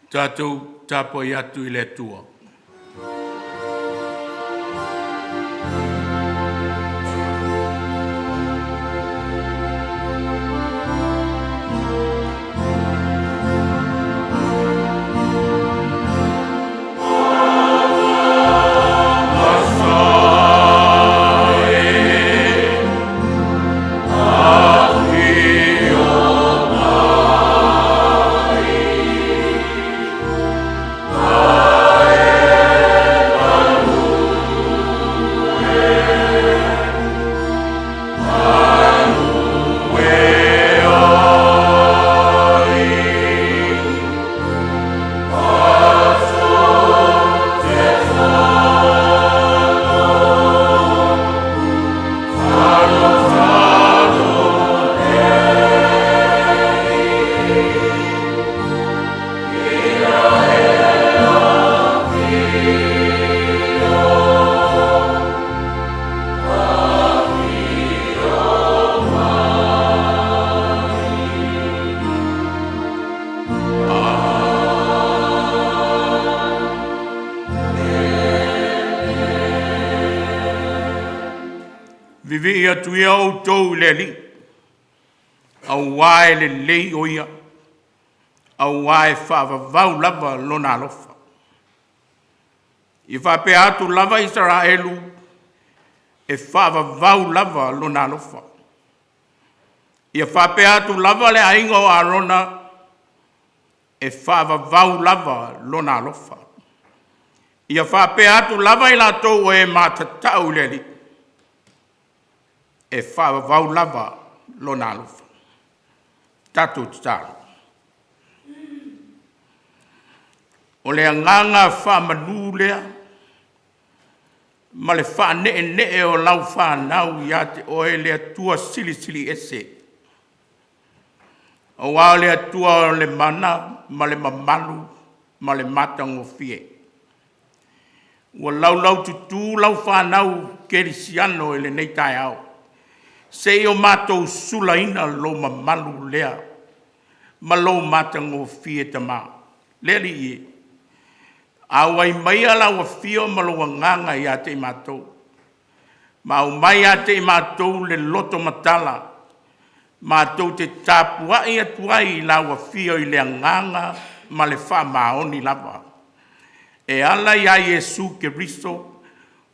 Tatou tapuai atu i le Atua. Vivii atu ia outou i le Alii, aua e lelei o Ia, aua e faavavau lava Lona alofa. Ia faapea atu lava Isaraelu, e faavavau lava Lona alofa. Ia faapea atu lava le aiga o Arona, e faavavau lava Lona alofa. Ia faapea atu lava i latou o e matatau i le Alii, e faavavau lava Lona alofa. Tatou tatalo. O le agaga faamanu lea ma le faaneenee o lau fanau ia te Oe le Atua Silisili Ese, aua o le Atua o le mana ma le mamalu ma le matagofie. Ua laulaututu lau fanau kerisiano i lenei taeao, se i o matou sulaina lou mamalu lea ma lou matagofie Tama. Le Alii e, auai maia lau afio ma lou agaga ia te i matou, ma aumai ia te i matou le loto matala matou te tapuai atu ai i lau afio i le agaga ma le faamaoni lava, e ala ia Iesu Keriso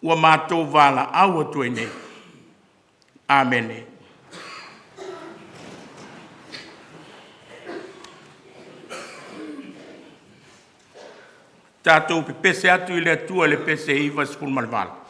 ua matou valaau atu ai nei. Amene. Tatou pepese atu i le Atua i le pese e 98.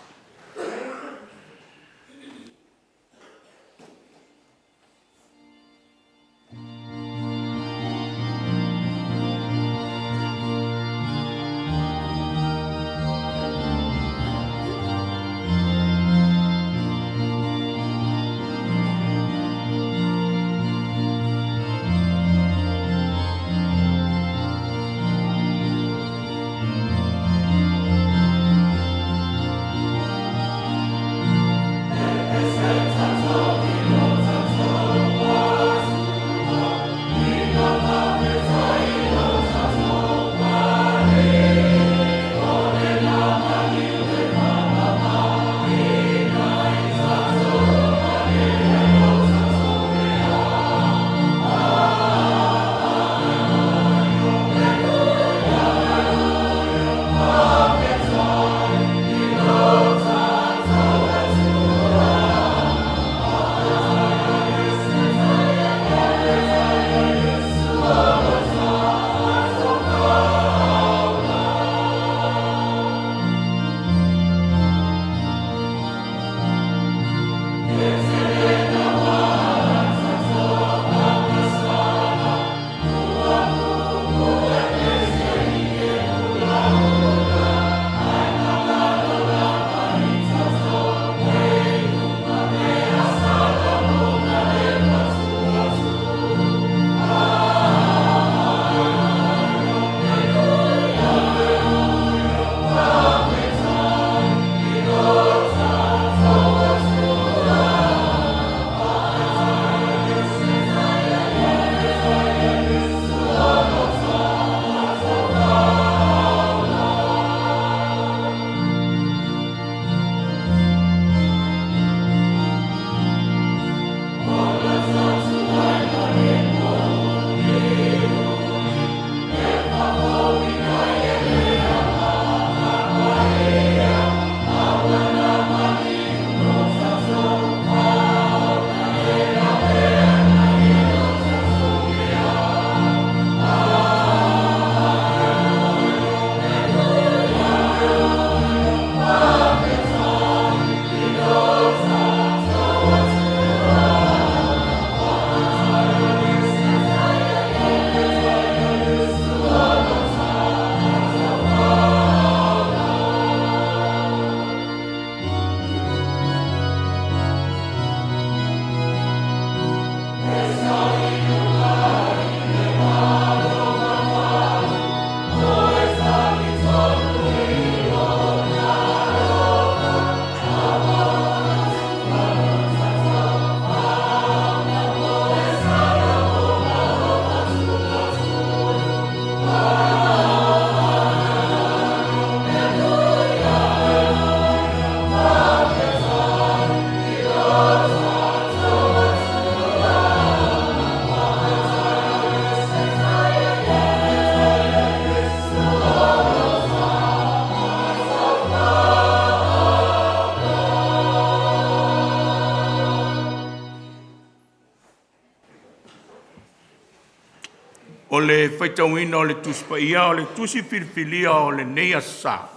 O le faitauina o le Tusi Paia o le Tusi Filifilia o lenei Aso Sa,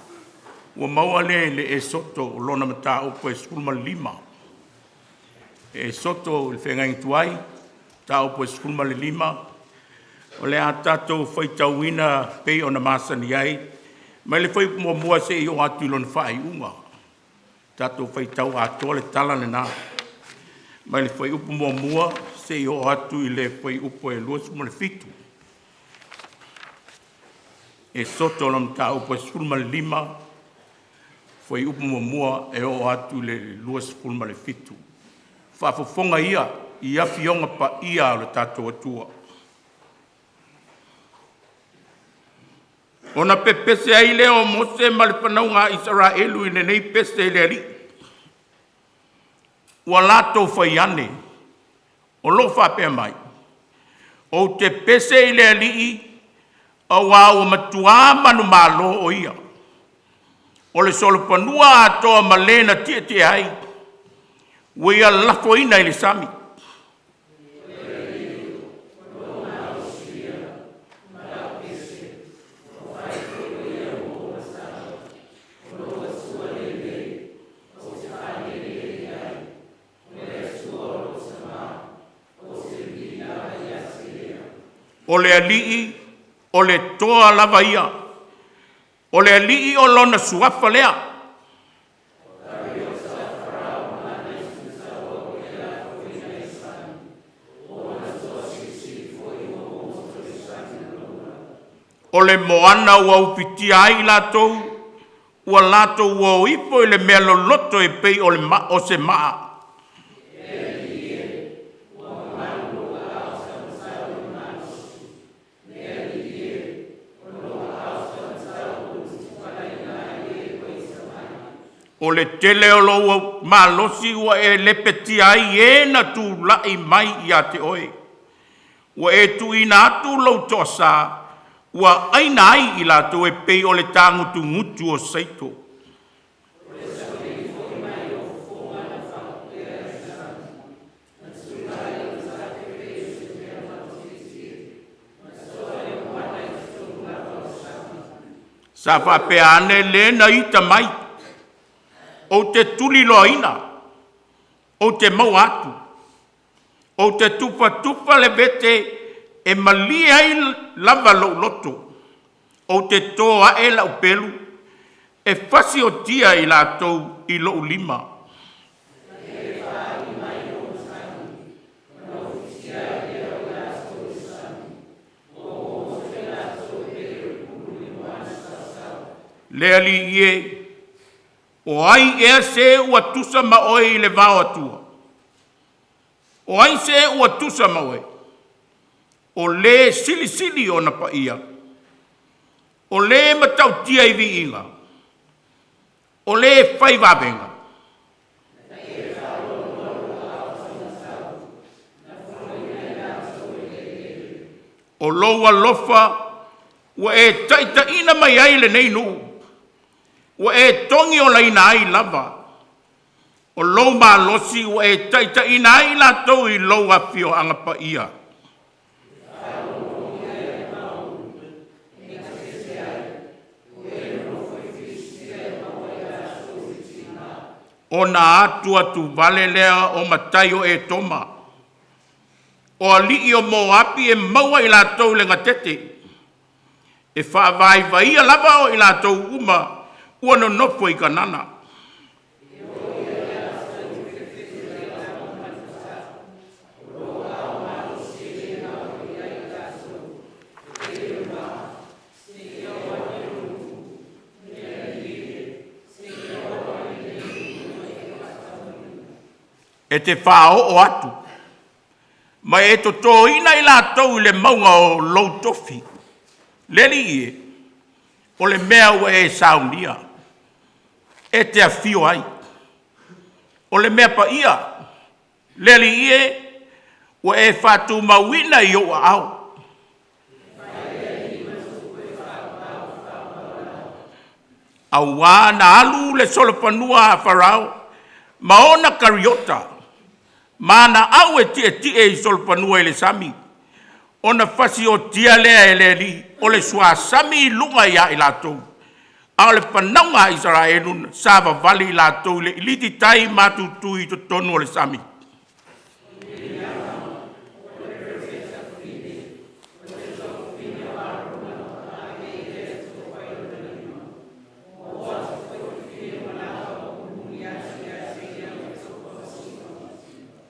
ua maua lea i le Esoto lona mataupu e 15. Esoto i le Feagaiga Tuai, mataupu e 15, o le a tatou faitauina pei ona masani ai, mai le fuaiupu 1 seia oo atu i lona faaiuga. Tatou faitau atoa le tala lena, mai le fuaiupu 1 seia oo atu i le fuaiupu e 27. Esoto lona mataupu e 15, fuaiupu 1 e oo atu i le 27. Faafofoga ia i Afioga Paia a lo tatou Atua. Ona pepese ai lea o Mose ma le fanauga a Isaraelu i lenei pese i le Alii, ua latou fai ane o lo o faapea mai, ‘Ou te pese i le Alii auā ua matuā manumalo o ia, o le solofanua atoa ma le na tietie ai, ua ia lafoina i le sami.’ O le Alii o le Toa lava ia, o le Alii o Lona Suafa lea. O le moana ua ufitia ai i latou, ua latou o ifo i le mea loloto e pei o se maa. O le tele o lou malosi ua e lepetia ai e na tulai mai ia te oe. Ua e tuuina atu lou toasa ua aina ai i latou e pei o le tagutugutu o seito. Sa faapea ane le na ita mai, ou te tuliloaina, ou te maua atu, ou te tufatufa le vete e malie ai lava lou loto, ou te to ae lau pelu e fasiotia i latou i lou lima. Le Alii e, o ai ea se ua tusa ma oe i le vao Atua? O ai se ua tusa ma oe, o Le e silisili ona paia, o Le e matautia i viiga, o Le e fai vavega? O lou alofa ua e taitaiina mai ai lenei nuu, ua e togiolaina ai lava. O lou malosi ua e taitaiina ai i latou i lou afioaga paia. Ona atuatuvale lea o matai o Etoma, o alii o Moapi e maua i latou le gatete, e faavaivaia lava o i latou uma ua nonofo i Kanana. E te faaoo atu ma e totoina i latou i le mauga o lou tofi, le Alii e, o le mea ua e saunia e te afio ai. O le mea paia, le Alii e, ua e faatumauina i ou aao. Aua na alu le solofanua a Farao ma ona kariota ma ana au e tietie i solofanua i le sami. Ona fasiotia lea e le Alii o le suasami i luga ia i latou, a o le fanauga a Isaraelu na savavali i latou i le iliti tai matutu i totonu o le sami.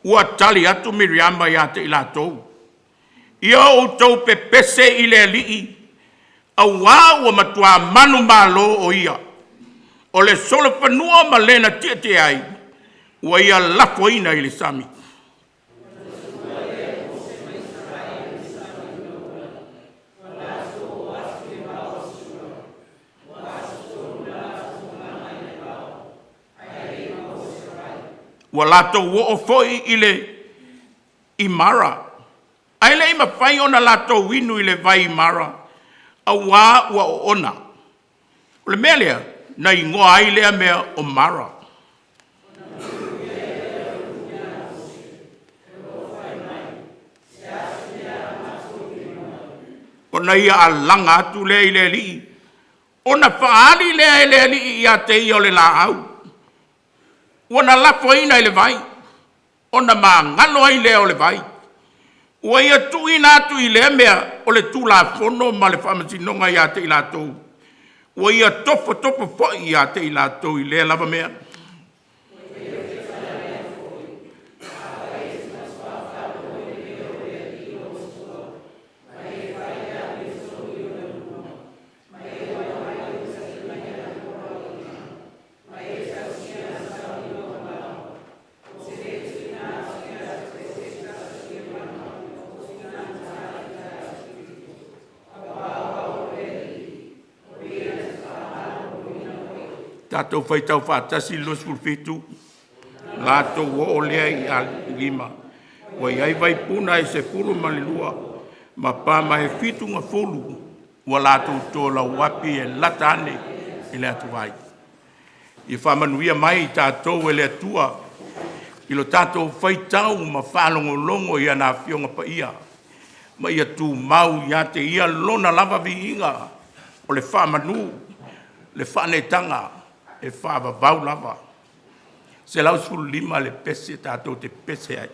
Ua tali atu Miriama ia te i latou, “Ia outou pepese i le Alii auā ua matua manumalo o Ia. O le solofanua ma le na tietie ai, ua ia lafoina i le sami.” Ua latou oo foi i le i Mara, ae le i mafai ona latou inu i le vai Mara auā ua oona. O le mea lea na igoa ai lea mea o Mara. Ona ia alaga atu lea i le Alii, ona faaali lea e le Alii ia te ia o le laau ua na lafoina i le vai, ona magalo ai lea o le vai. Ua ia tuuina atu i lea mea o le tulafono ma le faamasinoga ia te i latou, ua ia tofotofo foi ia te i latou i lea lava mea. Tatou faitau faatasi le 27. Latou oo lea i Elima ua i ai vaipuna e 12 ma pa e 70 ua latou tolauapi e lata ane i le atuvai. Ia faamanuia mai i tatou e le Atua i lo tatou faitau ma faalogologo i ana Afioga Paia, ma ia tumau ia te Ia Lona lava viiga, o le faamanu, le faaneetaga e faavavau lava. 115 le pese tatou te pepese ai.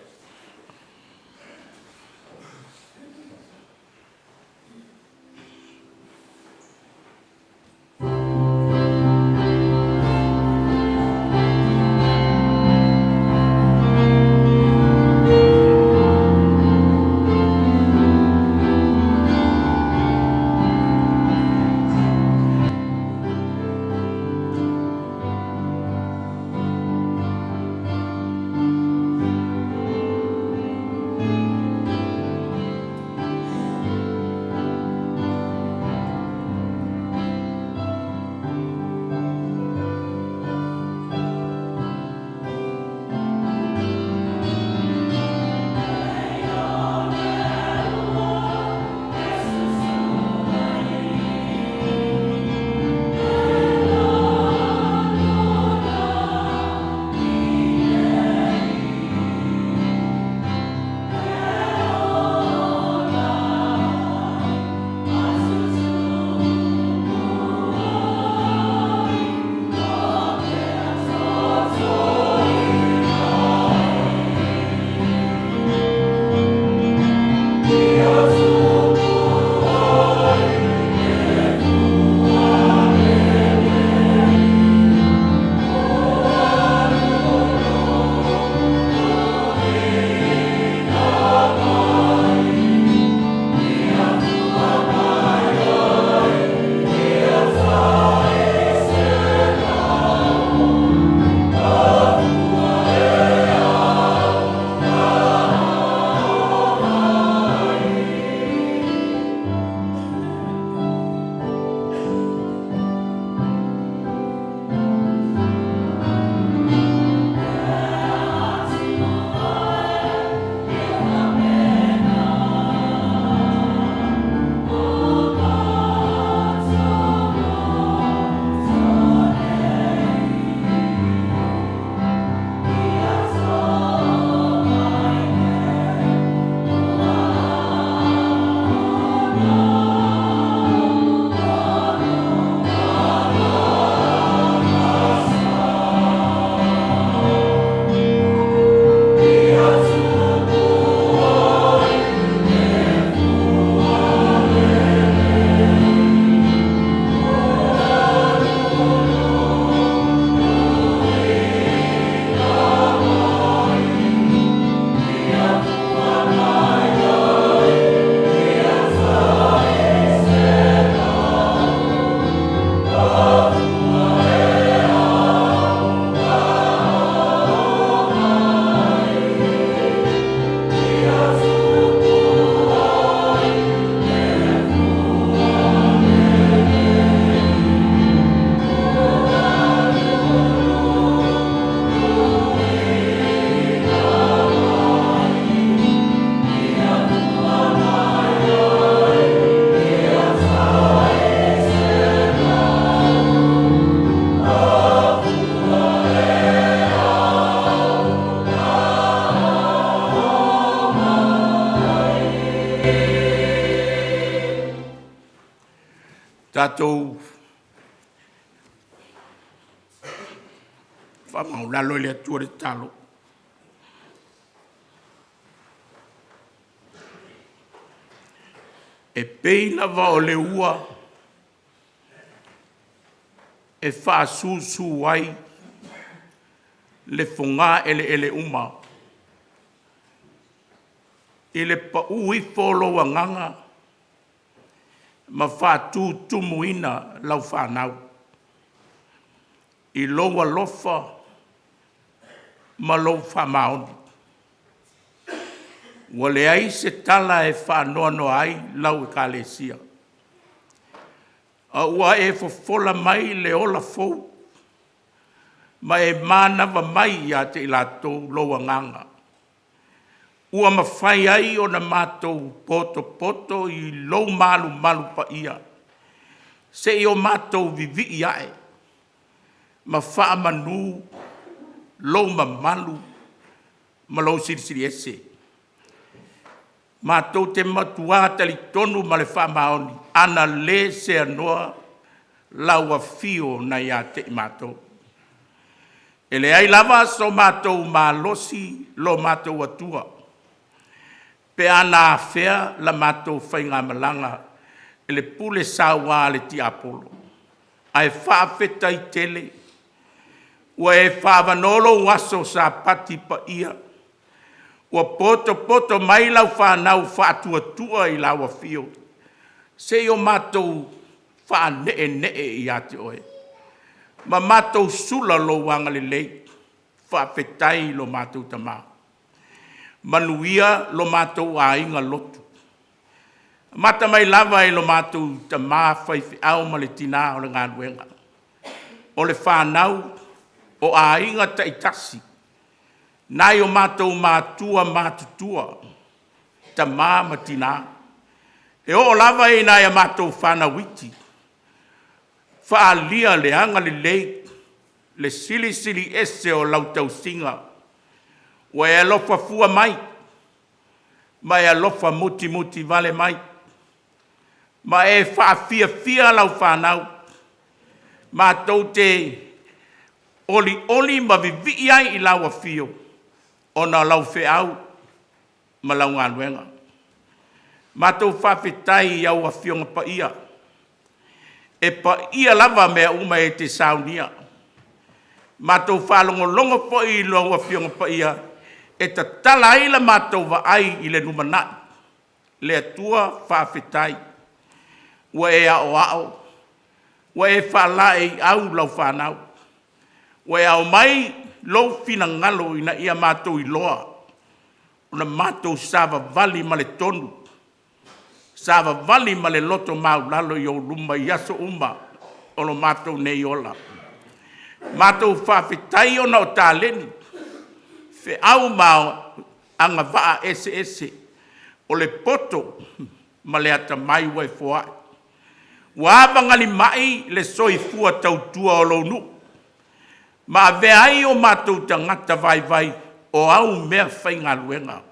Tatou faamaualalo i le Atua le tatalo. E pei lava o le ua e faasusu ai le fogaeleele uma i le pau ifo o lou agaga ma faatutumuina lau fanau i lou alofa ma lou faamaoni. Ua leai se tala e faanoanoa ai lau Ekalesia, a ua e fofola mai le ola fou ma e manava mai ia te i latou lou agaga ua mafai ai ona matou potopoto i lou malumalu paia, seia o matou vivii ae ma faamanu lou mamalu ma lou Silisili Ese. Matou te matua talitonu ma le faamaoni, ana le seanoa lau afio na ia te i matou, e leai lava so matou malosi lo matou Atua, pe a na afea la matou faigamalaga i le pule saua a le tiapolo. Ae faafetai tele ua e faaavanoa lou aso Sapati paia ua potopoto mai lau fanau faatuatua i lau afio seia o matou faaneenee ia te oe ma matou sula lou agalelei. Faafetai i lo matou Tama, manuia lo matou aiga lotu, amata mai lava i lo matou tama faifeau ma le tina o le galuega, o le fanau, o aiga taitasi, nai o matou matua matutua, tama ma tina, e oo lava ina ia matou fanau iti, faaalia le agalelei, le Silisili Ese o lau tausiga ua e alofa fua mai ma e alofa mutimutivale mai, ma e faafiafia lau fanau. Matou te olioli ma vivii ai i lau afio ona o lau feau ma lau galuega. Matou faafetai i au Afioga Paia, e paia lava mea uma e te saunia. Matou faalogologo foi i lau Afioga Paia e tatala ai la matou vaai i le lumanai. Le Atua faafetai ua e aoao, ua e faalaeiau lau fanau, ua e ao mai lou finagalo ina ia matou iloa ona matou savavali ma le tonu, savavali ma le loto maualalo i ou luma i aso uma o lo matou nei ola. Matou faafetai ona o taleni, feau ma agavaa eseese, o le poto ma le atamai ua e foai. Ua avagalima le soifua tautua o lou nuu ma avea ai o matou tagata vaivai o au meafaigaluega.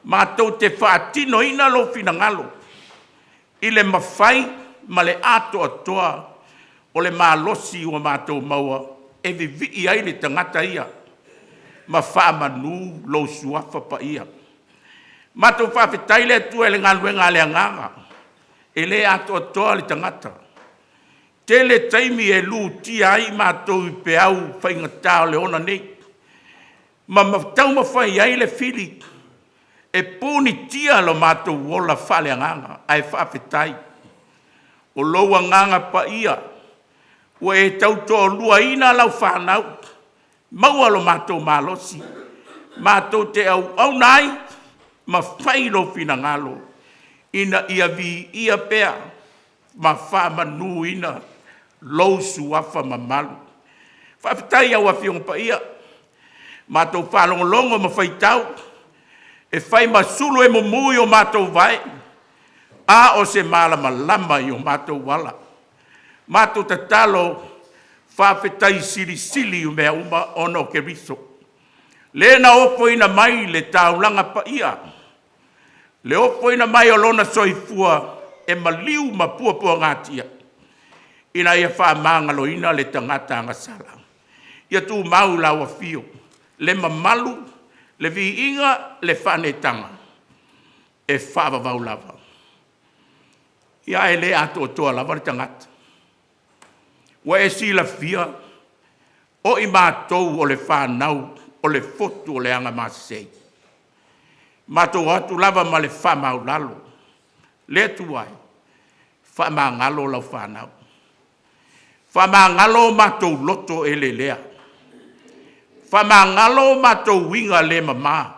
Matou te faatinoina lou finagalo i le mafai ma le atoatoa o le malosi ua matou maua e vivii ai le tagata ia ma faamanu lou suafa paia. Matou faafetai le Atua i le galuega a le Agaga, e le atoatoa le tagata. Tele taimi e lutia ai matou i peau faigata o le ola nei ma taumafai ai le fili e punitia lo matou ola faaleagaga. Ae faafetai o lou agaga paia ua e tautoaluaina lau fanau, maua lo matou malosi matou te auauna ai ma fai lou finagalo ina ia viia pea ma faamanuina lou suafa mamalu. Faafetai i au Afioga Paia, matou faalogologo ma faitau e fai ma sulu e mumu i o matou vae, a o se malamalama i o matou ala. Matou tatalo, faafetai silisili i mea uma ona o Keriso, le na ofoina mai le taulaga paia, le ofoina mai o lona soifua. e maliu ma puapuagatia, ina ia faamagaloina le tagata agasala. Ia tumau lau afio le mamalu, le viiga, le faaneetaga e faavavau lava. Ia ae le atoatoa lava le tagata, ua e silafia o i matou o le fanau o le fotu o le Agamasese, matou o atu lava ma le faamaualalo, le Atua e, faamagalo lau fanau, faamagalo o matou loto elelea, faamagalo o matou uiga le mama,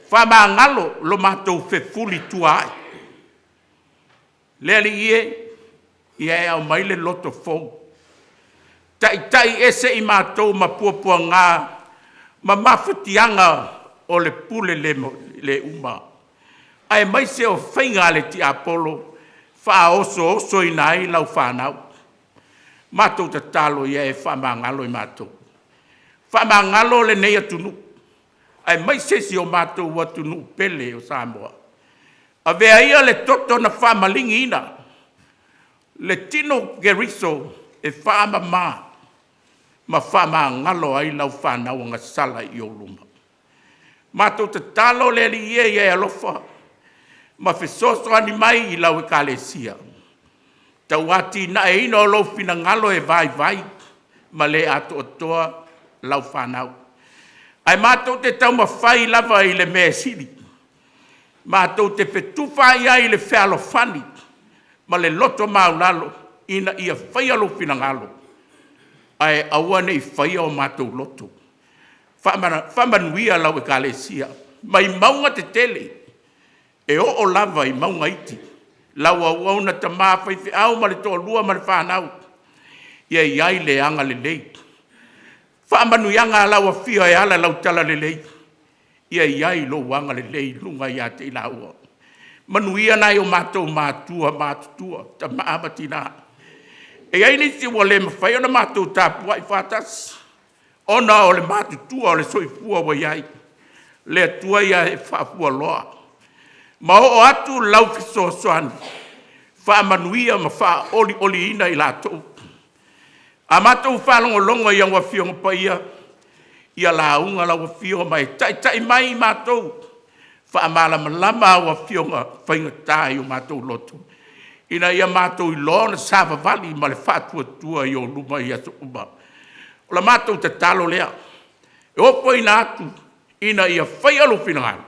faamagalo lo matou fefulituaai. Le Alii e, ia e aumai le loto fou, taitai ese i matou ma puapuaga ma mafatiaga o le pule le uma, aemaise o faiga a le tiapolo e faaosoosoina ai lau fanau. Matou tatalo ia e faamagalo i matou, faamagalo lenei atunuu aemaise si o matou atunuu pele o Samoa. Avea ia le toto na faamaligiina le tino Keriso e faamama ma faamagalo ai lau fanau agasala i ou luma. Matou tatalo le Alii e ia e alofa ma fesoasoani mai i lau Ekalesia i le tauatiaeina o lou finagalo e vaivai ma le atoatoa lau fanau. Ae matou te taumafai lava i le mea e sili, matou te fetufaai ai i le fealofani ma le loto maualalo ina ia faia lou finagalo, ae aua ne i faia o matou loto. Faamanuia lau Ekalesia mai mauga tetele e oo lava i mauga iti, lau auauna tama faifeau ma le toalua ma le fanau, ia i ai le agalelei, faamanuiaga a lau Afio e ala i lau talalelei, ia i ai lou agalelei i luga ia te i laua. Manuia nai o matou matua matutua, tama ma tina. E i ai nisi ua le mafai ona matou tapuai faatasi ona o le matutua o le soifua ua i ai. Le Atua ia e faafualoa ma oo atu lau fesoasoani, faamanuia ma faaolioliina i latou. A matou faalogologo i au Afioga Paia, ia lauga lau Afioga ma e taitai mai i matou, faamalamalama au afioga faigata i o matou loto, ina ia matou iloa ona savavali ma le faatuatua i ou luma i aso uma. O le matou tatalo lea, e ofoina atu ina ia faia lou finagalo,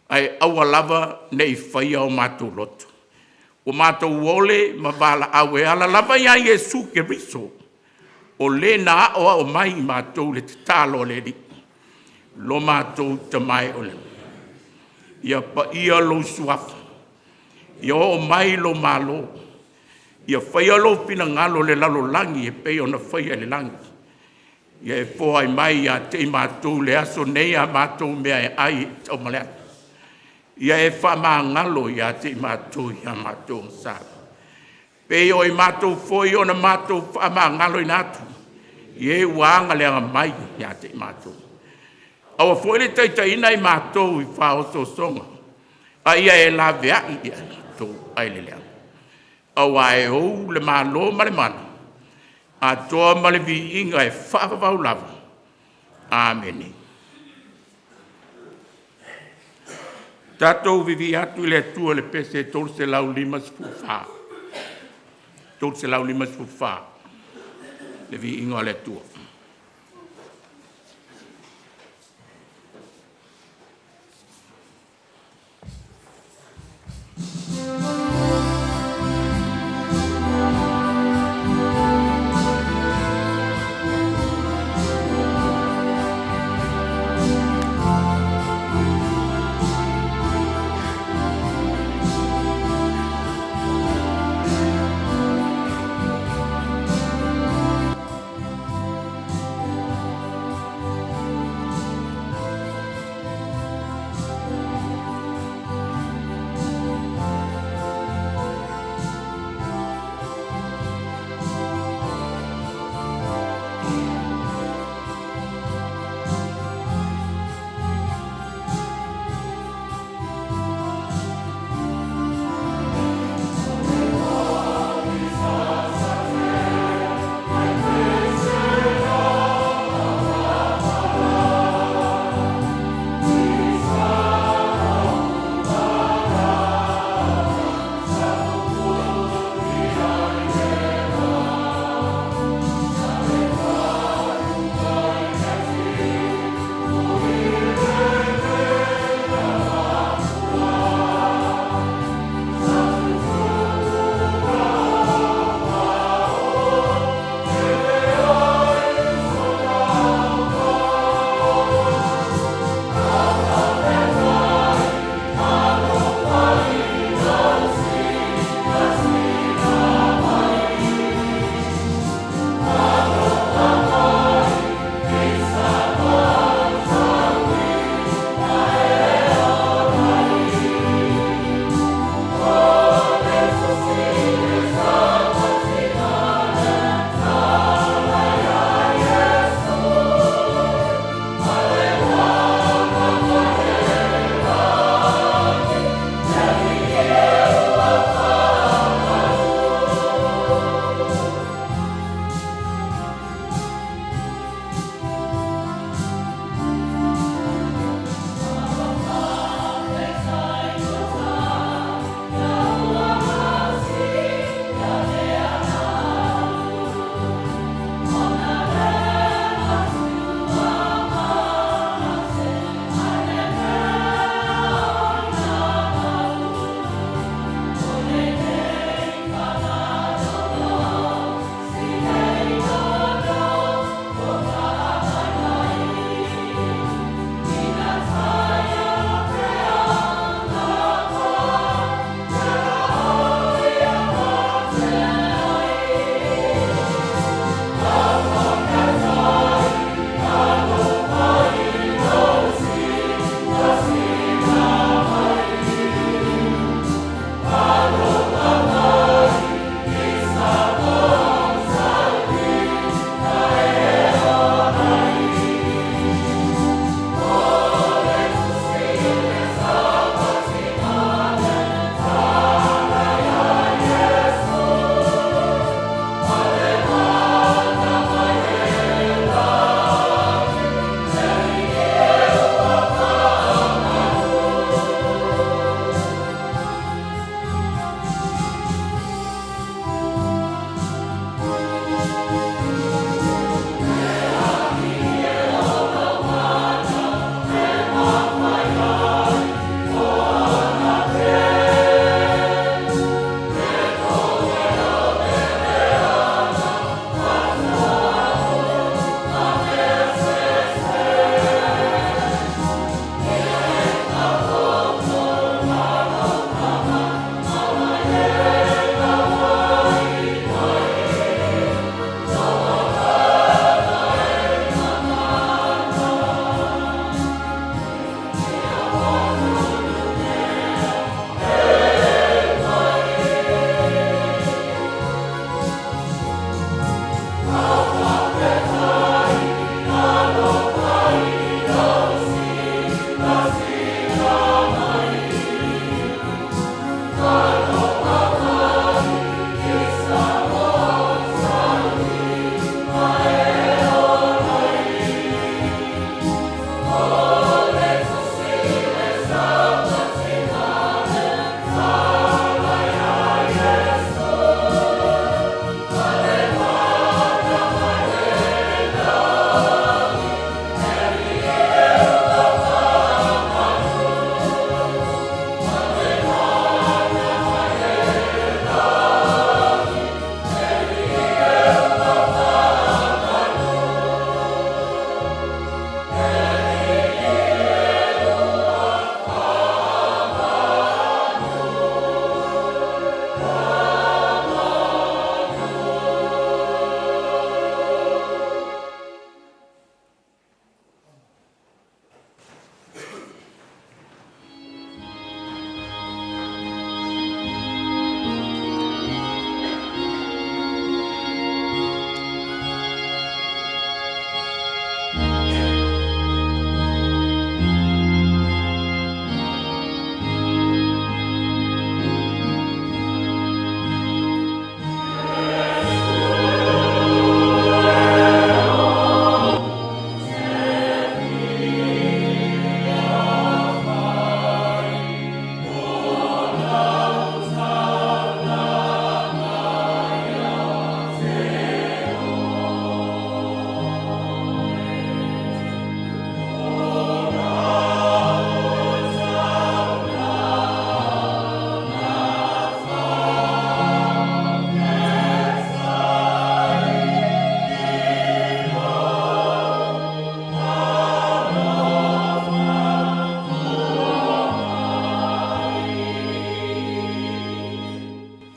ae aua lava ne i faia o matou loto. Ua matou ole ma valaau e ala lava ia Iesu Keriso o Le na aoao mai i matou le tatalo a le Alii, lo matou Tama e oe, ia paia lou Suafa, ia oo mai lou Malo, ia faia lou finagalo i le lalolagi e pei ona faia i le lagi. Ia e foai mai ia te i matou i le aso nei a matou meaai e tatau ma le aso. Ia e faamagalo ia te i matou i a matou sala, e pei o matou foi ona matou faamagaloina atu i e ua agaleaga mai ia te i matou. Aua foi ne i taitaiina i matou i faaosoosoga, a ia e laveai ia i matou mai le leaga, aua e ou le Malo ma le mana, atoa ma le viiga e faavavau lava. Amene. Tatou vivii atu i le Atua i le pese 354, 354 le viiga o le Atua.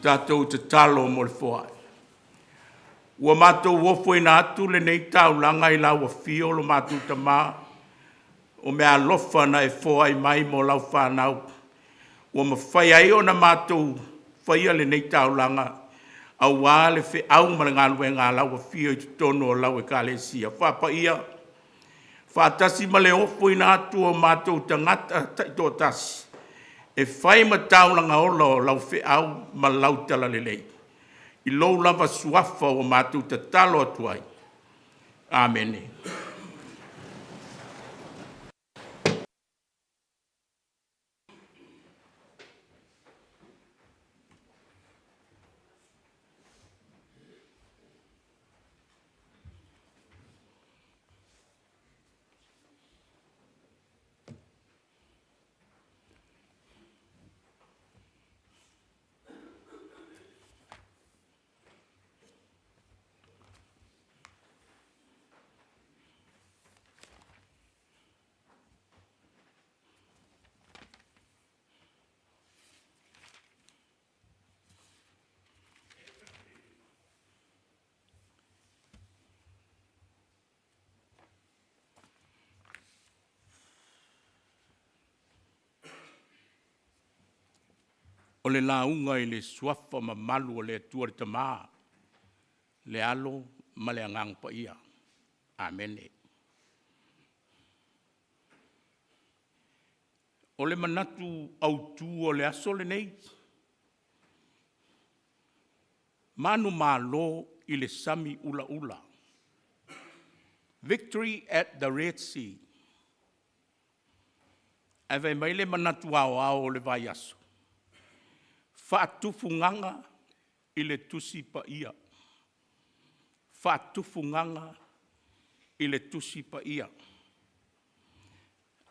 Tatou tatalo mo le foai. Ua matou ofoina atu lenei taulaga i lau afio lo matou Tama, o meaalofa na e foai mai mo lau fanau, ua mafai ai ona matou faia lenei taulaga aua le feau ma le galuega a lau Afio i totonu o lau Ekalesia. Faapaia faatasi ma le ofoina atu o matou tagata taitoatasi e fai ma taulaga ola o lau feau ma lau talalelei i lou lava suafa ua matou tatalo atu ai. Amene. O le lauga i le suafa mamalu o le Atua le Tama, le Alo ma le Agaga Paia. Amene. O le manatu autu o le aso lenei, manumalo i le sami ulaula. Victory at the Red Sea. Ae fai mai le manatu aoao o le vaiaso, faatufugaga i le Tusi Paia. Faatufugaga i le Tusi Paia.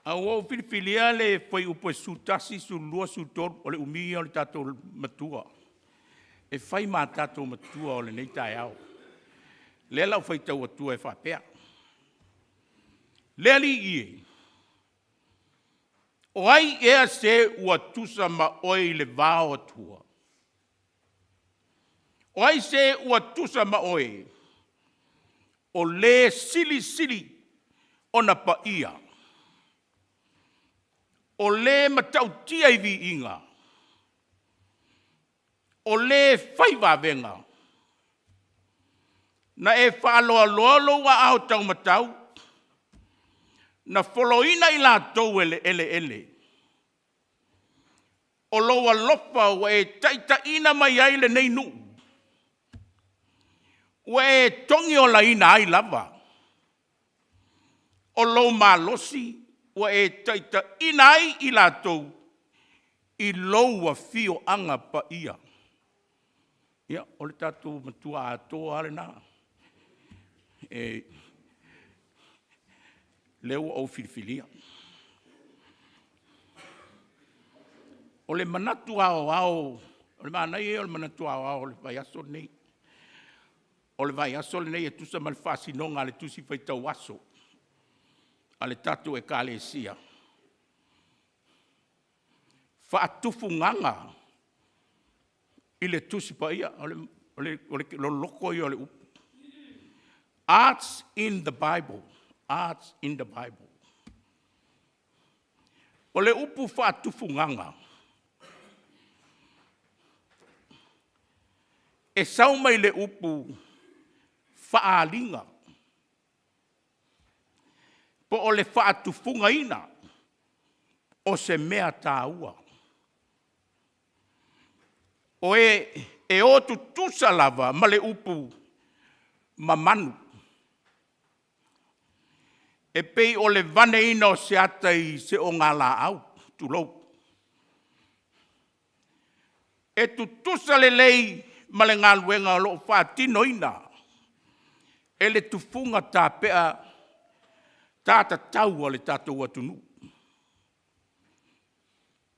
Ae ua ou filifilia le fuaiupu e 11, 12, 13, o le umi ia o le tatou matua e fai ma tatou matua o lenei taeao. O lea o le a ou faitau atua e faapea, “Le Alii e, o ai ea se ua tusa ma oe i le va o atua? O ai se ua tusa ma oe, o le silisili ona paia, o le matautia i viiga, o le fai vavega? Na e faaloaloa lou aao taumatau na foloina i latou e le eleele. O lou alofa ua e taitaiina mai ai lenei nuu, ua e togiolaina ai lava. O lou malosi ua e taitaiina ai i latou i lou afioaga paia.” Ia, o le tatou Matua atoa lava lena. Lea ua ou filifilia. O le manatu aoao, o le manaia ia o le manatu aoao o le vaiaso lenei. O le vaiaso lenei e tusa ma le faasinoga a le Tusi Faitau Aso a le tatou Ekalesia, faatufugaga i le Tusi Paia. O le loloto ia o le upu. Arts in the Bible, Arts in the Bible. O le upu faatufugaga, e sau mai le upu faaaliga, po o le faatufugaina o se mea taua. O e o tutusa lava ma le upu mamanu. E pei o le vaneina o se ata i se ogalaau, tulou. E tutusa lelei ma le galuega o lo o faatinoina e le tufuga tapea ta tatau a le tatou atunuu.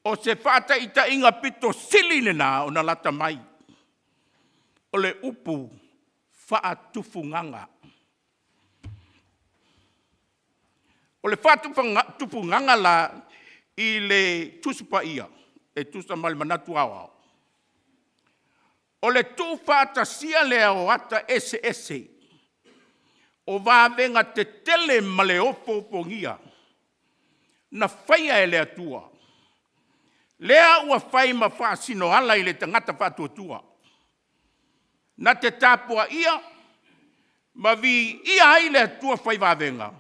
O se faataitaiga aupito sili lena ona lata mai, o le upu faatufugaga. O le faatufugaga la i le Tusi Paia e tusa ma le manatu aoao. O le tuufaatasia lea o ata eseese o vavega tetele ma le ofoofogia na faia e le Atua, lea ua fai ma faasinoala i le tagata faatuatua, na te tapuaia ma viia ai le Atua fai vavega,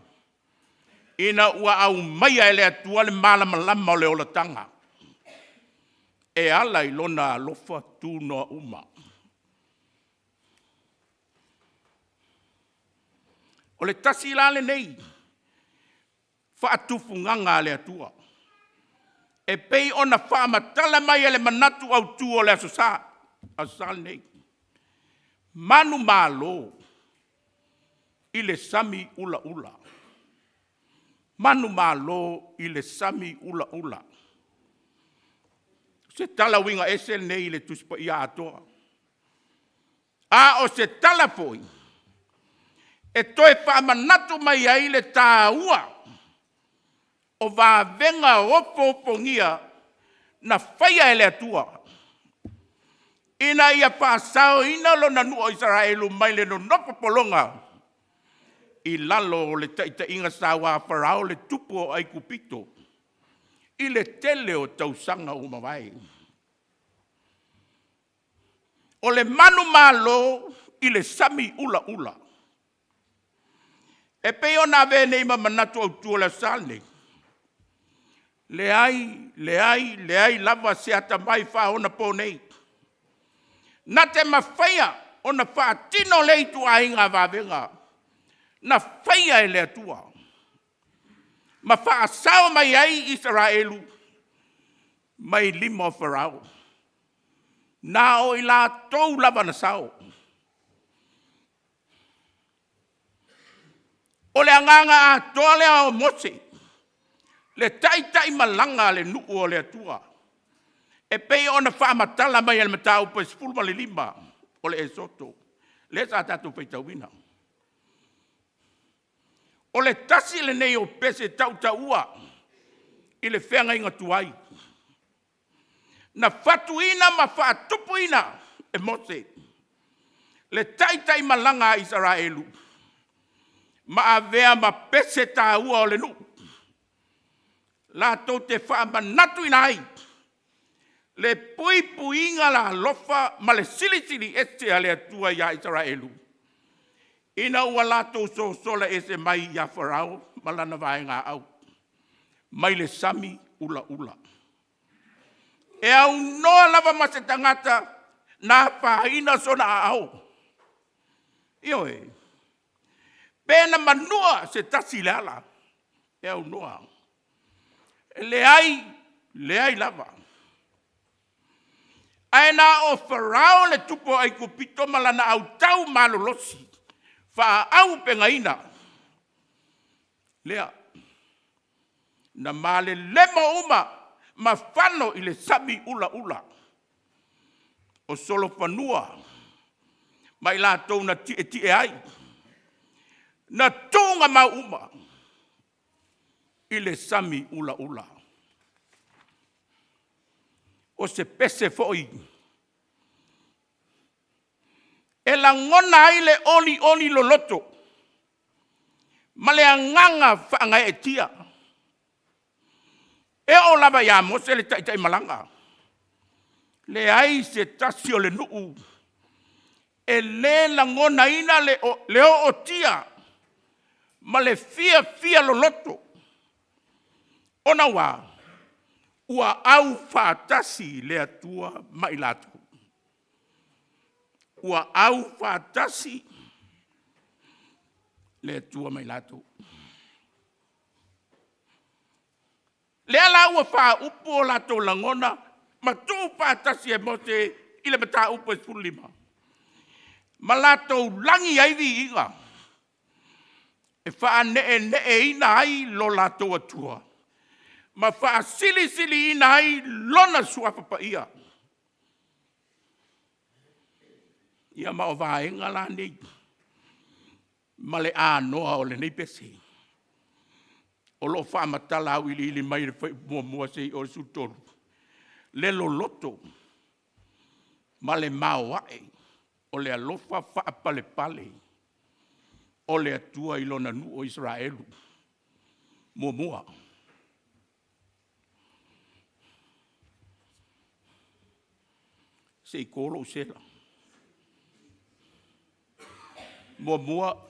ina ua aumaia e le Atua le malamalama o le olataga e ala i Lona alofa tunoa uma. O le tasi la lenei faatufugaga a le Atua e pei ona faamatala mai e le manatu autu o le Aso Sa, Aso Sa lenei, manumalo i le sami ulaula. Manumalo i le sami ulaula. O se tala uiga ese lenei i le Tusi Paia atoa, a o se tala foi e toe faamanatu mai ai le taua o vavega ofoofogia na faia e le Atua ina ia faasaoina Lona nuu o Isaraelu mai le nonofo pologa i lalo o le taitaiga saua a Farao le tupu o Aikupito i le tele o tausaga ua mavae. O le manumalo i le sami ulaula. E pei ona avea nei ma manatu autu o le Aso Sa lenei, leai, leai, leai lava se atamai faaonaponei na te mafaia ona faatino lea ituaiga vavega na faia e le Atua ma faasao mai ai Isaraelu mai lima o Farao. Na o i latou lava na sao. O le agaga atoa lea o Mose, le taitaimalaga a le nuu o le Atua, e pei ona faamatala mai e le mataupu e 15 o le Esoto, lea sa tatou faitauina. O le tasi lenei o pese tautaua i le feagaiga tuai, na fatuina ma faatupuina e Mose le taitaimalaga a Isaraelu ma avea ma pese taua o le nuu, latou te faamanatuina ai le puipuiga alofa ma le Silisili Ese a le Atua ia Isaraelu, ina ua latou sosola ese mai ia Farao ma lana vaegaau mai le sami ulaula. E aunoa lava ma se tagata na afaina sona aao, ioe, pe na manua se tasi i le ala, e aunoa. E leai, leai lava. Ae na o Farao le tupu o Aikupito ma lana autau malolosi faaauupegaina lea na malelemo uma ma fano i le sami ulaula o solofanua ma i latou na tietie ai, na tuugamau uma i le sami ulaula. O se pese foi e lagona ai le olioli loloto ma le agaga faagaeetia. E oo lava ia Mose le taitaimalaga, leai se tasi o le nuu e le lagonaina le ootia ma le fiafia loloto, ona ua a? Ua aufaatasi le Atua ma i latou. Ua aufaatasi le Atua ma i latou. Lea la ua faaupu o latou lagona ma tuufaatasi e Mose i le mataupu e 15, ma latou lagi ai viiga e faaneeneeina ai lo latou Atua ma faasilisiliina ai Lona Suafa Paia. Ia ma o vaega la nei ma le anoa o lenei pese o lo o faamatala auiliili mai e le Fuaiupu 1 seia oo i le 13, le loloto. ma le maoae o le alofa faapalepale o le Atua i lona nuu o Isaraelu. Muamua, se i to lou sela. Muamua,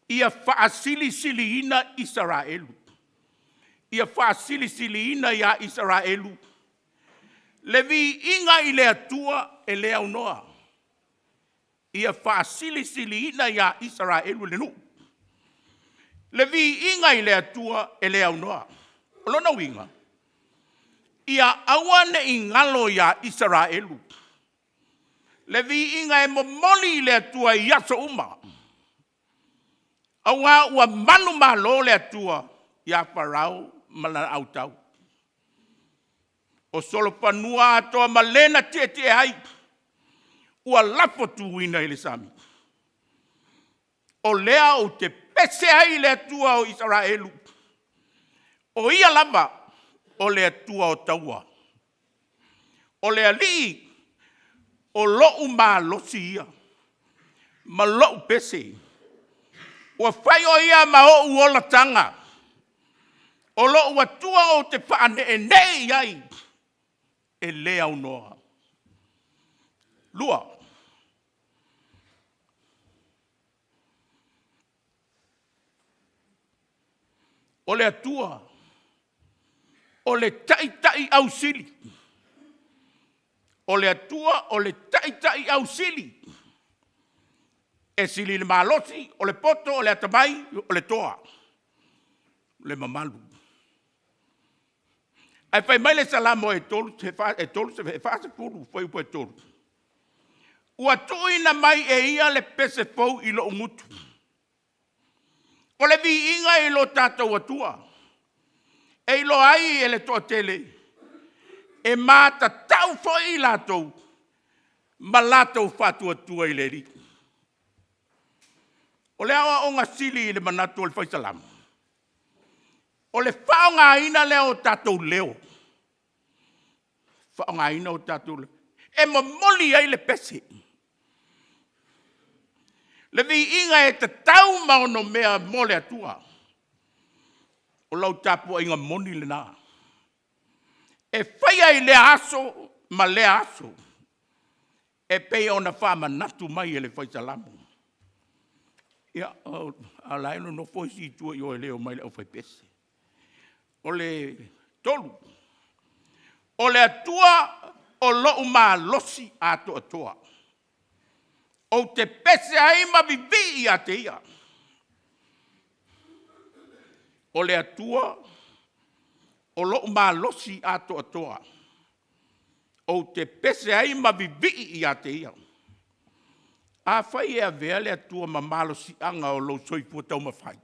ia faasilisiliina Isaraelu, ia faasilisiliina ia Isaraelu le viiga i le Atua e le aunoa. Ia faasilisiliina ia Isaraelu le nuu le viiga i le Atua e le aunoa. O lona uiga, ia aua ne i galo ia Isaraelu le viiga e momoli i le Atua i aso uma, aua ua manumalo le Atua ia Farao ma lana autao. O solofanua atoa ma le na tietie ai, ua lafotuina i le sami. O lea ou te pese ai i le Atua o Isaraelu, o Ia lava o le Atua o taua, o le Alii o lou malosi ia ma lou pese, ua fai o Ia ma ou olataga, o lou Atua ou te faaneenee i ai, e le aunoa. Lua, o le Atua o le Taitai ausili, o le Atua o le Taitai ausili, e sili le malosi, o le poto, o le atamai, o le toa, o le mamalu. Ae fai mai le Salamo e 40 fuaiupu e 3, “Ua tuuina mai e ia le pese fou i lou gutu, o le viiga i lo tatou Atua, e iloa ai e le toatele, e matatau foi i latou ma latou faatuatua i le Alii.” O le aoaoga sili i le manatu o le Fai Salamo, o le faaaogaina lea o tatou leo, faaaogaina o tatou leo e momoli ai le pese, le viiga e tatau ma onomea mo le Atua. O lau tapuaiga moni lena, e faia i lea aso ma lea aso e pei ona faamanatu mai e le Fai Salamo. Ia, a o la e nonofo isi i tua i o e le omai i le aufaipese. O le tolu, o le Atua o lou malosi atoatoa, ou te pese ai ma vivii ia te Ia. O le Atua o lou malosi atoatoa, ou te pese ai ma vivii ia te Ia. Afai e avea le Atua ma malosiaga o lou soifua taumafai,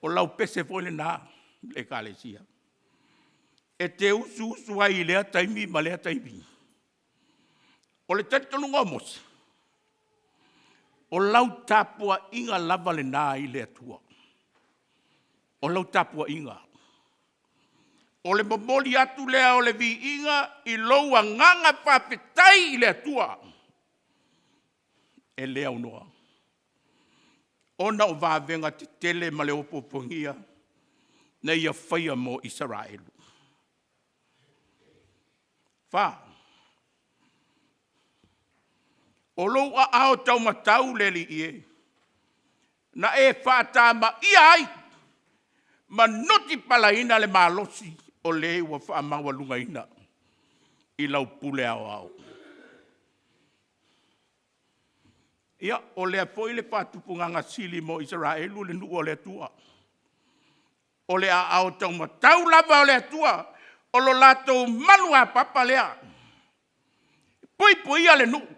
o lau pese foi lena i le Ekalesia, e te usu usu ai i lea taimi ma lea taimi. O le talitonuga o Mose, o lau tapuaiga lava lena i le Atua, o lau tapuaiga. O le momoli atu lea o le viiga i lou agaga faafetai i le Atua e le aunoa, ona o vavega tetele ma le opoopoogia na Ia faia mo Isaraelu. 4, o lou aao taumatau le Alii e, na e faatamaia ai ma nutipalaina le malosi o le ua faamaualugaina i lau pule aoao. Ia, o lea foi le faatupugaga sili mo Isaraelu le nuu o le Atua. O le aao taumatau lava o le Atua o lo latou maluapapa lea, e puipuia le nuu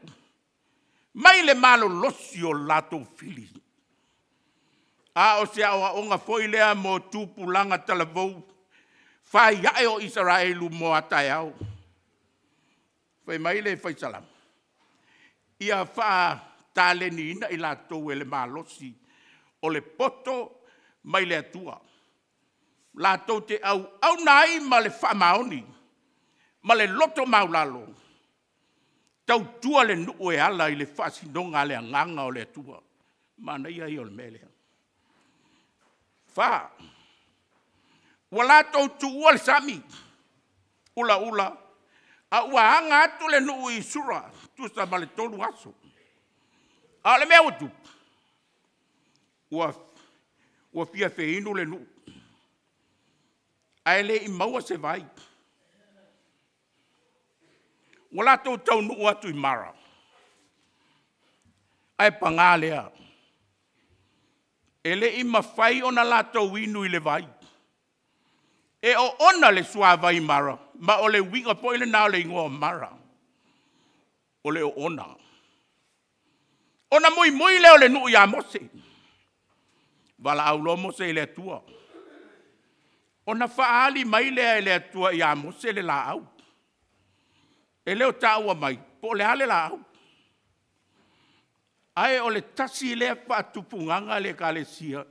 mai le malolosi o latou fili. A o se aoaoga foi lea mo tupulaga talavou fai ae o Isaraelu mo a taeao. Fai mai le Fai Salamo, ia faataleniina i latou e le malosi o le poto mai le Atua. Latou te auauna ai ma le faamaoni ma le loto maualalo, tautua le nuu e ala i le faasinoga a le Agaga o le Atua. Manaia ia o le mea lea. 4, ua latou tuua le sami ulaula a ua aga atu le nuu i Sura e tusa ma le 3 aso. A o le mea ua tupu, ua fia feinu le nuu ae le i maua se vai. Ua latou taunuu atu i Mara, ae paga lea, e le i mafai ona latou inu i le vai. E oona le suavai i Mara, ma o le uiga foi lena o le igoa o Mara, o le oona. Ona muimui lea o le nuu ia Mose, valaau loa Mose i le Atua, ona faaali mai lea e le Atua ia Mose le laau. E le o taua mai po o le a le laau, ae o le tasi lea faatupugaga a le ekalesia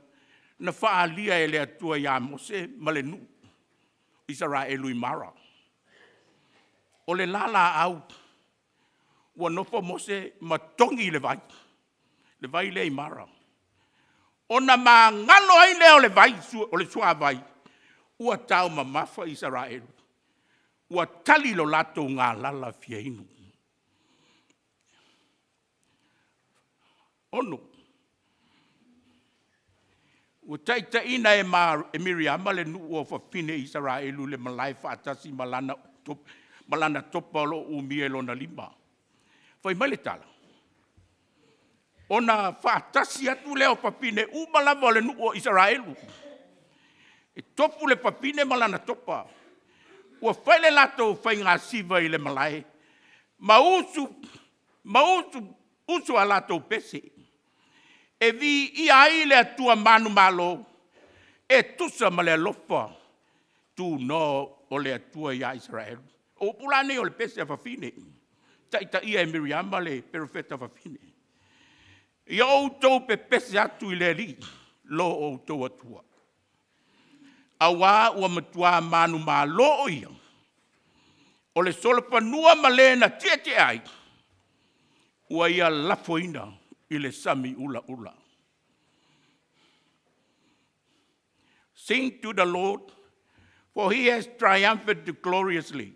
na faaalia e le Atua ia Mose ma le nuu Isaraelu i Mara. O le la laau, ua nofo Mose ma togi le vai, le vai lea i Mara. Ona magalo ai lea o le vai, o le suavai ua taumamafa Isaraelu, ua tali lo latou galala fia inu. 6, ua taitaiina e Miriama le nuu o afafine Isaraelu i le malae faatasi ma lana topa o lo o umia i lona lima. Fai mai le tala, ona faatasi atu lea o fafine uma lava o le nuu o Isaraelu, e tofu le fafine ma lana topa, ua fai le latou faiga siva i le malae ma usu a latou pese, e viia ai le Atua manumalo e tusa ma le alofa tunoa o le Atua ia Isaraelu. O upu la nei o le pese a fafine, taitaia e Miriama le perofeta fafine. Ia outou pepese atu i le Alii lo outou Atua, aua ua matua manumalo o Ia, o le solofanua ma le na tietie ai, ua ia lafoina i le sami ulaula. Sing to the Lord for he has triumphed gloriously.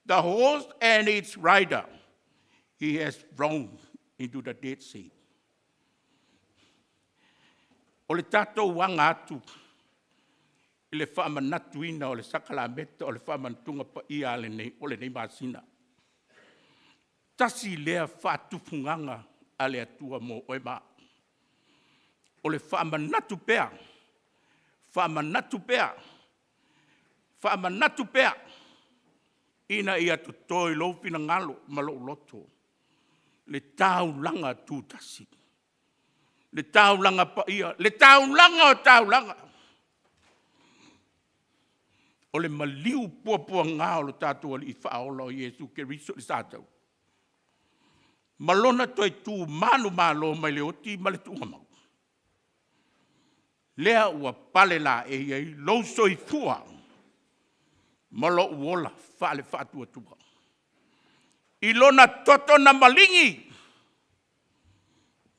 The horse and its rider, he has thrown into the dead sea. O le tatou aga atu i le faamanatuina o le sakalameta o le faamanatuga paia o lenei masina, tasi lea faatufugaga a le Atua mo oe ma au, o le faamanatu pea, faamanatu pea, faamanatu pea, ina ia toto i lou finagalo ma lou loto le taulaga tutasi, le taulaga paia, le taulaga o taulaga. O le maliu puapuaga o lo tatou Alii Faaola o Iesu Keriso i le sa ma Lona toe tu manumalo mai le oti ma le tuugamau, lea ua palelaei ai lou soifua ma lou ola faale-faatuatua i Lona toto na maligi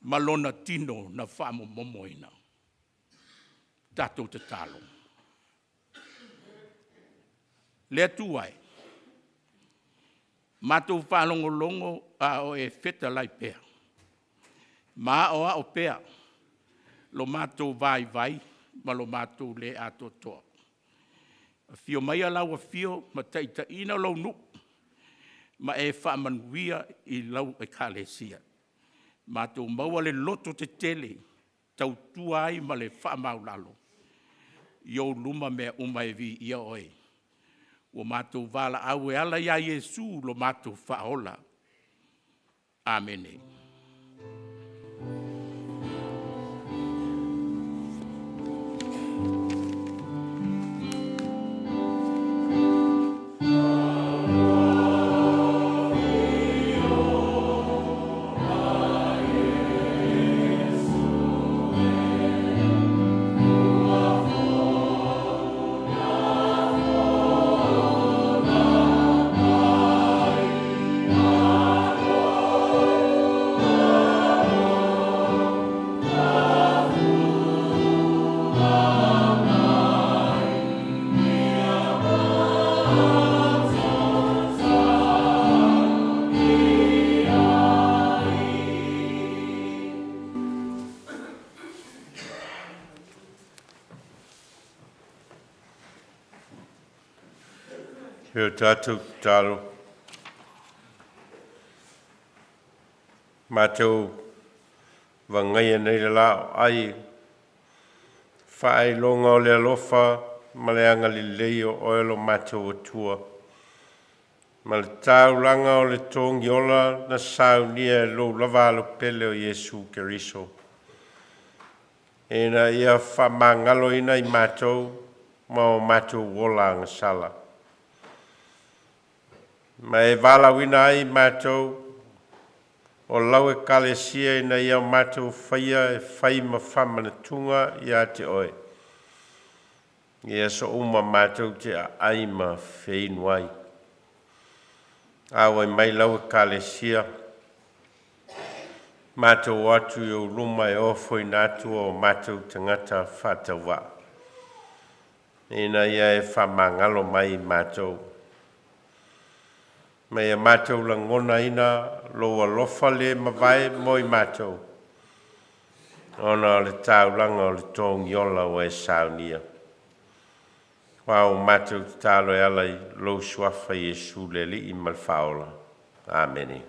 ma Lona tino na faamomomoina. Tatou tatalo, Le Atua e, matou faalogologo a o e fetalai pea ma aoao pea lo matou vaivai ma lo matou le atoatoa. Afio maia lau afio ma taitaiina lou nuu ma e faamanuia i lau ekalesia. Matou maua le lototetele, tautua ai ma le faamaualalo i ou luma mea uma e viia oe. Ua matou valaau e ala ia Iesu lo matou Faaola. Amene. Se o tatou tatalo, matou vagaia nei le laoai, faailoga o le alofa ma le agalelei o oe lo matou Atua, ma le taulaga o le togiola na saunia e lou lava Alo pele o Iesu Keriso, ina ia faamagaloina i matou ma o matou ola agasala. Ma e valaauina ai i matou o lau Ekalesia ina ia o matou faia e fai ma faamanatuga ia te oe, i aso uma matou te aai ma feinu ai. Auai mai lau Ekalesia, matou o atu i ou luma e ofoina atu o matou tagata faatauvaa, ina ia e faamagalo mai i matou, ma ia matou lagonaina lou alofa le mavae mo i matou, ona o le taulaga o le togiola ua e saunia. Aua ua matou tatalo e ala i lou Suafa Iesu le Alii ma le Faaola. Amene.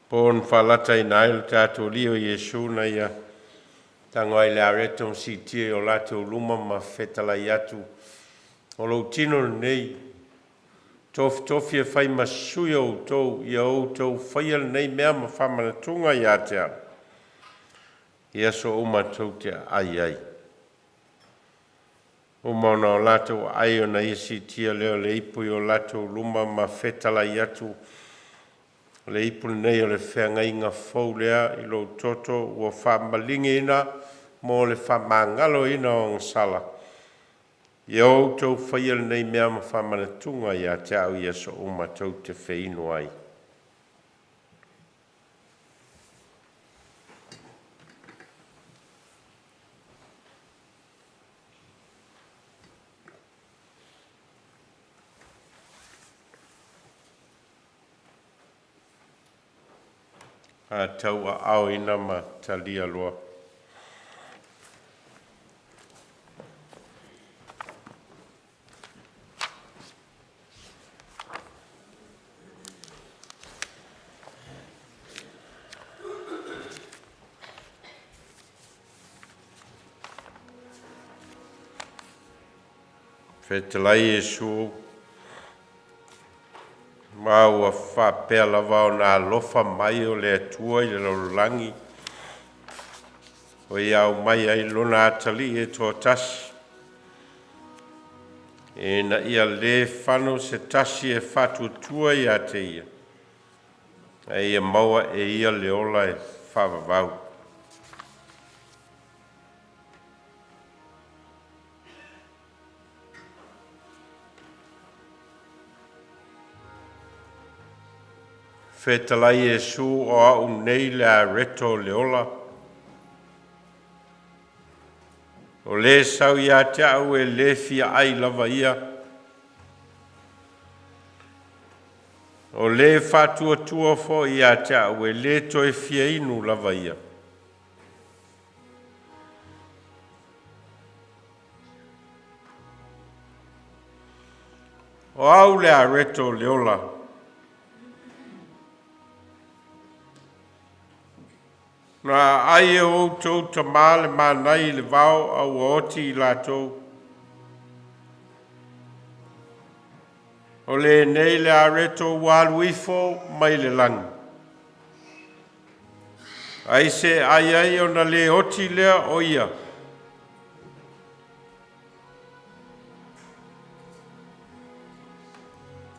Po na faalataina ai lo tatou Alii o Iesu na ia tago ai i le areto ma siitia i o latou luma ma fetalai atu, “O lou tino lenei, tofitofi e fai ma sui o outou, ia outou faia lenei mea ma faamanatuga ia te au, i aso uma tou te aai ai.” Uma ona o latou aai, ona ia siitia lea o le ipu i o latou luma ma fetalai atu, “O le ipu lenei o le feagaiga fou lea i lou toto ua faamalieina mo le faamagaloina o agasala. Ia outou faia lenei mea ma faamanatuga ia te au i aso uma tou te feinu ai.” Tauaaoina ma talia loa Fetalai Iesu, ma ua faapea lava ona alofa mai o le Atua i le lalolagi, ua ia aumai ai Lona Atalii e toatasi, ina ia le fano se tasi e faatuatua ia te Ia, ae ia maua e ia le ola e faavavau. Fetalai Iesu, “O A'u nei le areto o le ola. O le sau ia te a'u e le fia ai lava ia. O le faatuatua foi ia te a'u e le toe fia inu lava ia. O Au le areto o le ola. Na aai e o outou tamā le mana i le vao a ua oti i latou. O lenei le areto ua alu ifo mai le lagi, ai se e ai ai ona le oti lea o ia.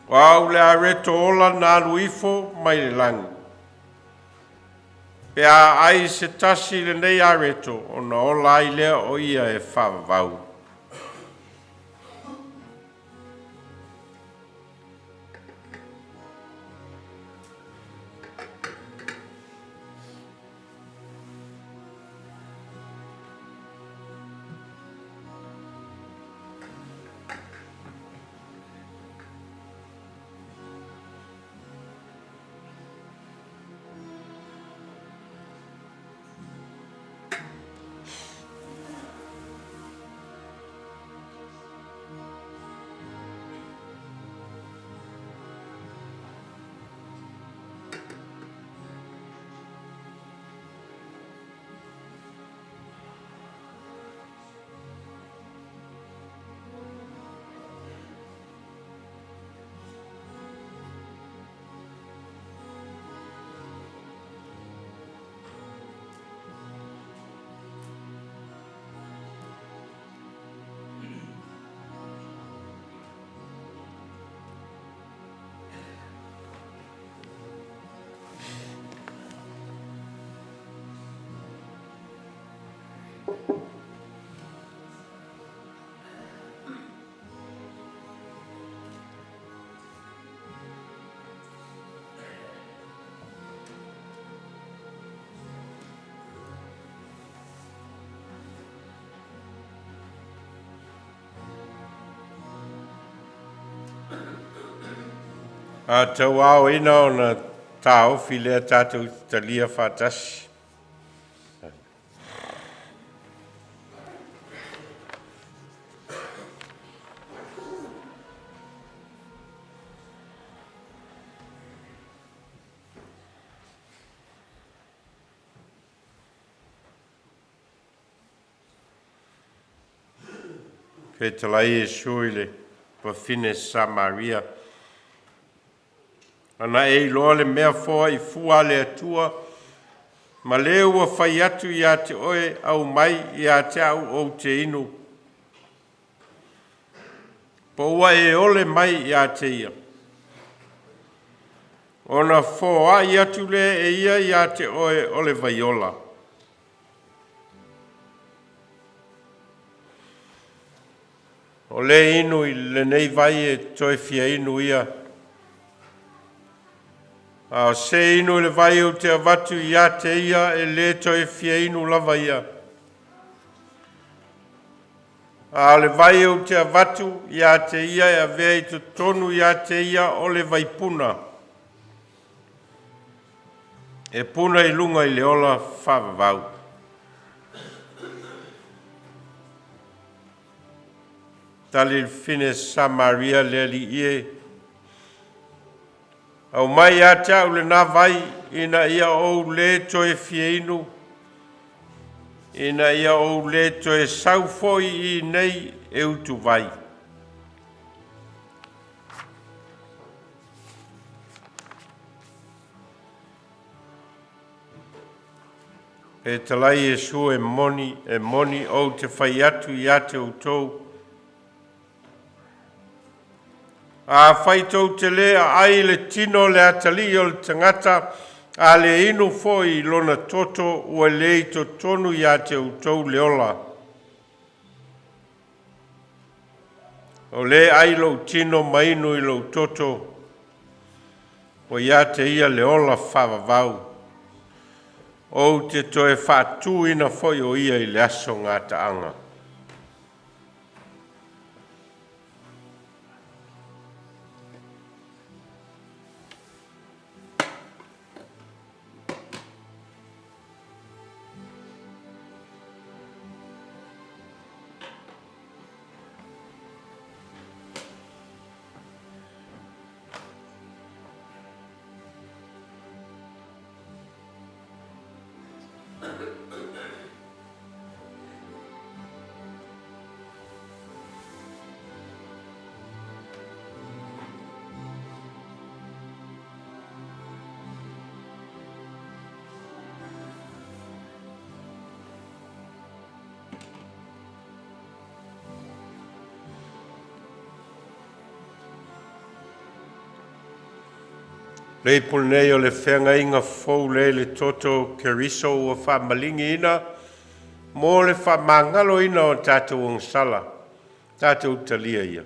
O Au le areto ola na alu ifo mai le lagi. Pe a ai se tasi i lenei areto, ona ola ai lea o ia e faavavau. A tauaoina ona taofi lea tatou te talia faatasi. Fetalai Iesu i le fafine Samaria. Ana e iloa le mea foai fua a le Atua, ma le ua fai atu ia te oe aumai ia te au ou te inu. Po ua e ole mai ia te ia. Ona foai atu lea e ia ia te oe o le vaiola. O le inu i lenei vai e toe fia inu ia. A o se inu i le vai ou te avatu ia te ia e le toe fia inu lava ia. A o le vai ou te avatu ia te ia e avea i totonu ia te ia o le vaipuna. E puna i luga i le ola faavavau. Tali le fine Samaria le alii e. Aumai ia te au lena vai ina ia ou le toe fia inu, ina ia ou le toe sau foi i nei e utuvai. Fetalai Iesu e moni, e moni ou te fai atu ia te outou. Afai tou te le aai i le tino o le atalii o le tagata, a le inu foi i lona toto, ua le i totonu ia te outou le ola. O le ai lou tino ma inu i lou toto, ua ia te ia le ola faavavau. Ou te toe faatuina foi o ia i le aso gataaga. Le ipu lenei o le feagaiga fou lea i le toto o Keriso ua faamaligiina mo le faamagaloina o tatou agasala, tatou talia ia.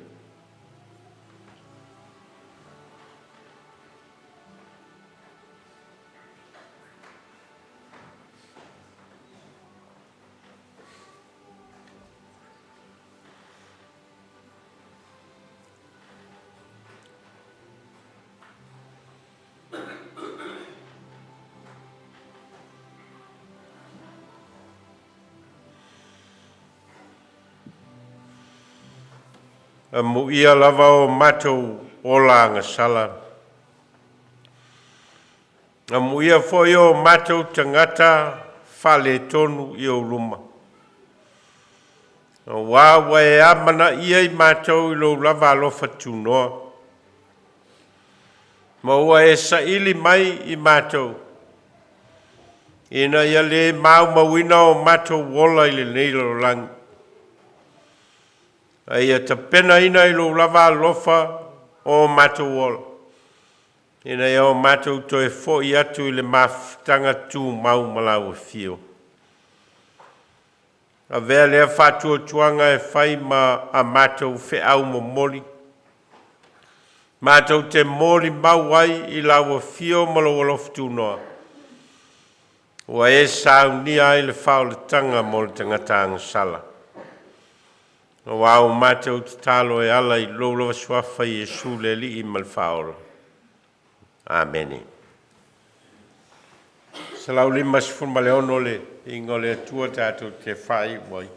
Amuia lava o matou ola agasala. Amuia foi o matou tagata faaletonu i ou luma. Auā ua e amanaia i matou i lou lava alofa tunoa, ma ua e saili mai i matou, ina ia le maumauina o matou ola i lenei lalolagi, a ia tapenaina i lou lava alofa o matou ola, ina ia o matou toe foi atu i le mafutaga tumau ma lau afio. Avea lea faatuatuaga e fai ma a matou feau momoli, matou te molimau ai i lau afio ma lou alofa tunoa, ua e saunia ai le faaolataga mo le tagata agasala. Aua ua matou tatalo e ala i lou lava suafa Iesu le Alii ma le Faaola. Amene. 156 le iga o le Atua tatou te faaiu ai.